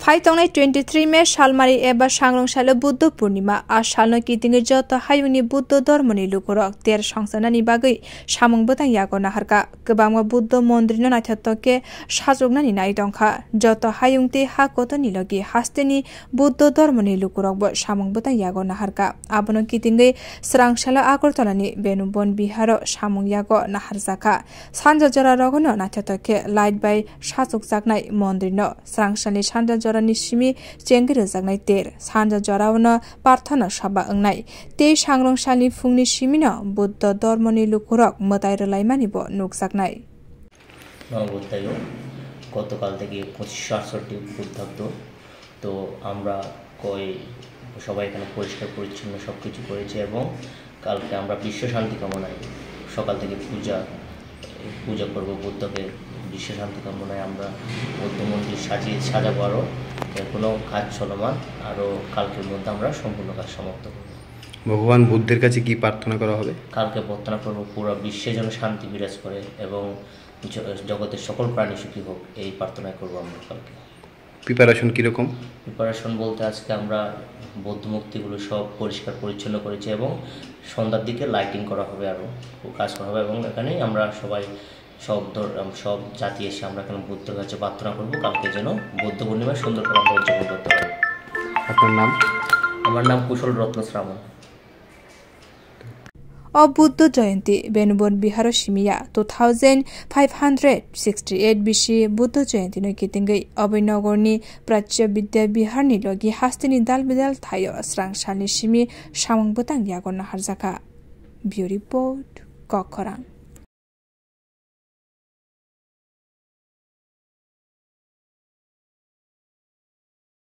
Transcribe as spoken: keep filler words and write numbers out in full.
Hai tongnai twenty three May salmari eba sangrong salo Buddha Purnima. A salno kitingwi joto hayungni Buddha dhormoni lukurok ter songsanani bagwi samung bwtang yago naharkha. Kwbangma Buddha mondirno naithotok khe sajwknani nai tongkha. Joto hayung tei ha kotorni logi hasteni Buddha dhormoni lukurokbo samung bwtang yago naharkha. Abono kitingwi swrang salo Agartalani Benubon Biharo samung yago naharjakha. Sanja jora rogono naithotok khe light bai sachukjaknai mondirno. Srangsalni sanja jorani simi chengwi rwjaknai ter, sanja joraono parthana sabha wngnai tei sangrong salni phungni simino Buddha dhormoni lukurok mwtai rwlaimanibo nukjaknai. নমো বুদ্ধায়। গতকাল থেকে পঁচিশশো আটষট্টি পূর্বাব্দ। তো আমরা কই সবাই এখানে পরিষ্কার পরিচ্ছন্ন সব কিছু করেছি এবং কালকে আমরা বিশ্ব শান্তি কামনায় সকাল থেকে পূজা, পূজা করব বুদ্ধকে। বিশ্ব শান্তি কামনায় আমরা বৌদ্ধ মন্দির সাজিয়ে সাজাবো আরও। এখনও কাজ চলমান, আরও কালকের মধ্যে আমরা সম্পূর্ণ কাজ সমাপ্ত করব। ভগবান বুদ্ধের কাছে কি প্রার্থনা করা হবে? কালকে প্রার্থনা করব পুরো বিশ্বে যেন শান্তি বিরাজ করে এবং জ-, জগতের সকল প্রাণী সুখী হোক, এই প্রার্থনাই করব আমরা কালকে। প্রিপারেশন কীরকম? প্রিপারেশন বলতে আজকে আমরা বৌদ্ধ মূর্তিগুলো সব পরিষ্কার পরিচ্ছন্ন করেছি এবং সন্ধ্যার দিকে লাইটিং করা হবে, আরও কাজ করা হবে এবং এখানেই আমরা সবাই সব ধর-, আম, সব জাতি এসে আমরা এখানে বুদ্ধের কাছে প্রার্থনা করব কালকে যেন বৌদ্ধ পূর্ণিমা সুন্দর করে আমরা উদযাপন করতে পারি। আপনার নাম? আমার নাম কুশল রত্ন শ্রাবণ। O Buddha Jayanti Benubon Biharo simiya two thousand five hundred sixty eight bisi Buddha Jayanti no kitingwi Abhinogorni Prachya Vidya Biharni logi hasteni dal bidal thaio srang salni simi samung bwtang yago naharjakha. Bureau Report, Kokkhorang.